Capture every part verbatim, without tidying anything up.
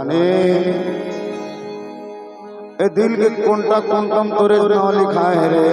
अने ए दिल के कोंटा कोंटा म तोरे नाव लिखाय हे रे।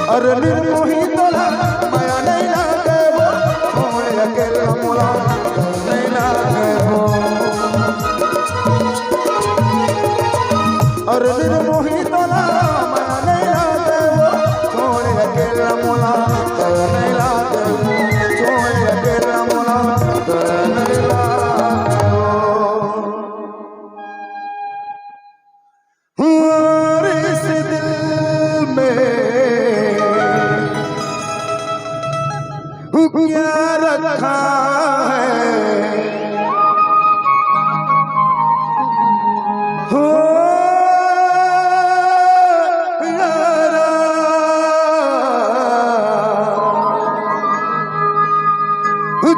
अरे निर्मोही तोला मया नहीं लागे वो, छोड़ अकेला मोला नहीं लागे वो। अरे निर्मोही तोला मया नहीं लागे वो, छोड़ अकेला मोला नहीं लागे वो, छोड़ अकेला मोला नहीं लागे वो। और इस दिल में क्या रखा है? हो यारा,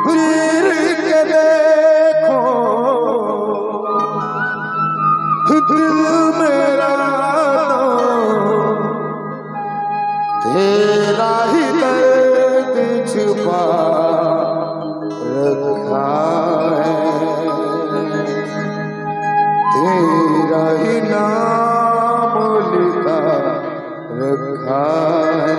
चीर के देखो दिल मेरा तो तेरा ही दर्द छुपा रखा है, तेरा ही नाम लिखा रखा है।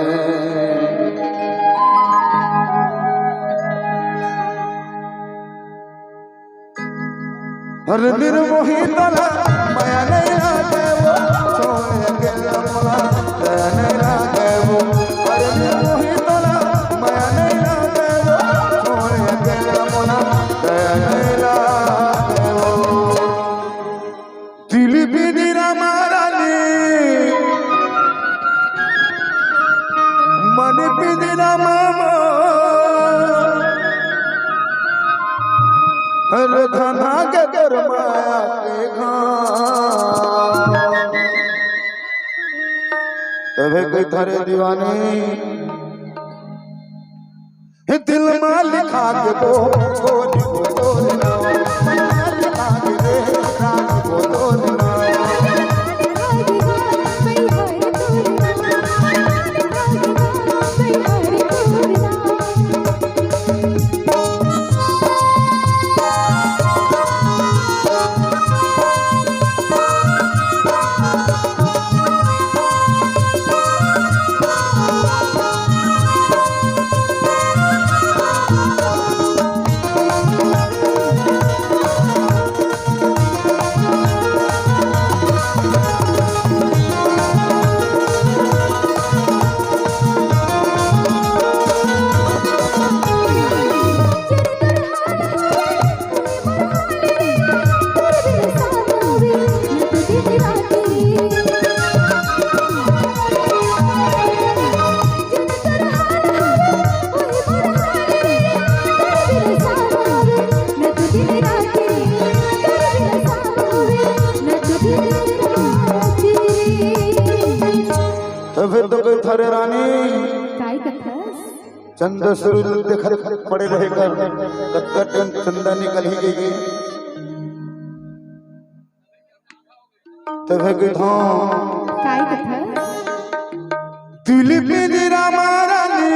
अरे निर्मोही तोला मया नहीं लागे वो, छोड़ अकेला मोला दया नहीं लागे वो। अरे निर्मोही तोला मया नहीं लागे वो, छोड़ अकेला मोला दया नहीं लागे वो। दिल भी निरा मारा नी, मन भी निरा मामा। अरे धना के तोर माया के घाम। तभे कहिथे रे दीवानी, हे दिल मा लिखा के वो, वो, वो, वो, वो, वो, दिल मा लिखा के रे, रानी वो, वो, वो, वो, तभे तो कहिथंव रे रानी, काय कथस? चंदा सूरज ल देखत पड़े रहे कर, कतका time चंदा निकल ही गे। तभे कहिथंव, काय कथस? दिल पिंजरा म रानी,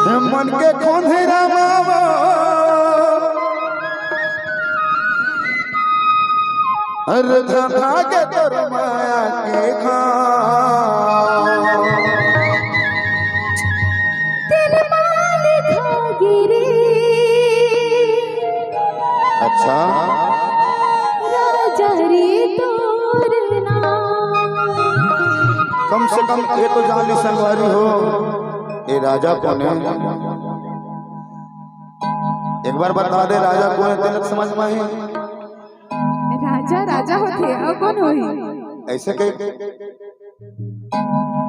हे मन के खोंधरा म वो। अरे धाधा के तोर माया के घाव। तेरे मालिक हो गिरी। अच्छा। राजा रे तोर नाम। कम से कम ये तो जान ली संगवारी हो, ये राजा कोन हे? एक बार बता दे, राजा कोन हे, तेला समझ में ही। राजा, राजा होथे, अउ कोन होही? ऐसे कही।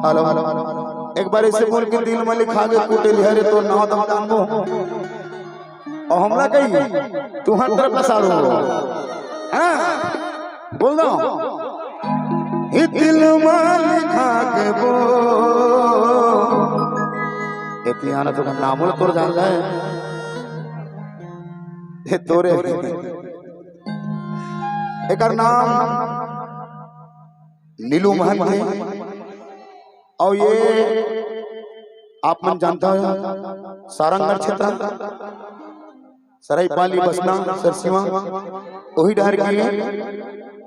Hello, hello, hello, hello. एक बार ऐसे बोल के दिल में लिखा के कुटेल हरे तो नाव दम टांगो। अउ हमला कही, तुहर तरफ का साड़ू हो। हाँ, बोल दो। हे दिल में लिखा के वो। ए तिहाना तो नामो तोर जान जाए। हे तोरे। एकर नाम नीलू महंत हे। अउ ये आप मन जानता हो, सारंगढ़ क्षेत्र, सरायपाली, बसना, सरसीवा, वही डहर की हे।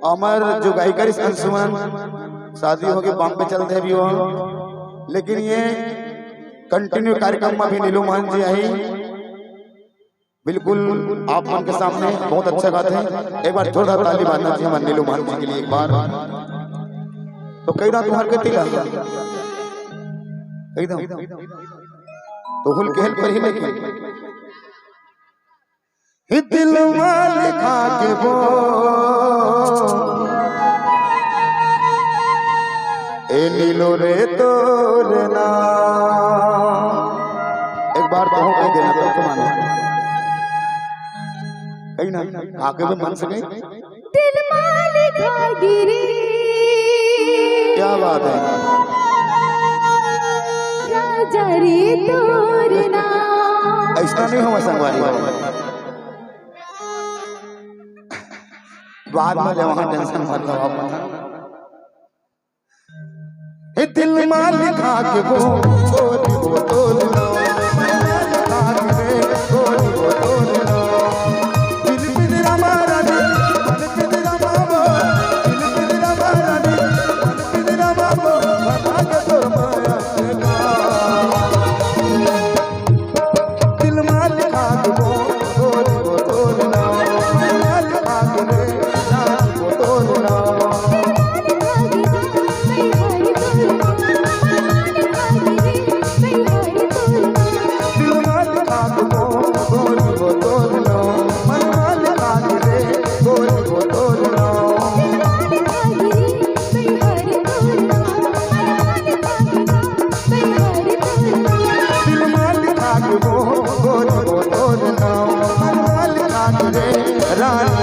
हमर जो गायिका रिहिस अंशुमन, शादी होगे, बॉम्बे चल दे अभी वो, लेकिन ये continue कार्यक्रम में भी नीलू महंत जी आही। बिल्कुल, आप मन के सामने बहुत अच्छा गाथे। एक बार जोरदार ताली बजाना चाहिए हमर नीलू महंत जी के लिए एक बार। तो कही ना तुम्हार के तिला, कही ना तो हुल के हेल्प करी, लेकिन हे दिल में लिखा के वो। ए नीलो रे तोर नाम। एक बार तो हो कह देना, तो तुम आना। कही ना, आके भी मन से कही। दिल में लिखा गिरी। क्या बात है? राजा रे तोर नाम। ऐसा नहीं हो संगवारी हो। बाद में ले वहां tension मत लो आप। हे दिल में लिखा के वो, गोरी वो तोर नाम। दिल में लिखा के रे, गोरी वो तोर नाम। दिल पिंजरा म रानी, मन पिंजरा म वो। दिल पिंजरा म रानी, मन पिंजरा म वो। बना के तोर माया के घाव। दिल में लिखा के वो, गोरी वो तोर नाम। दिल में लिखा के रे, रानी वो तोर नाम। दिल में लिखा के वो, गोरी वो तोर नाम। मन में लिखा के रे, गोरी वो तोर नाम। दिल में लिखा के वो, गोरी वो तोर नाम। मन में लिखा के रे, रानी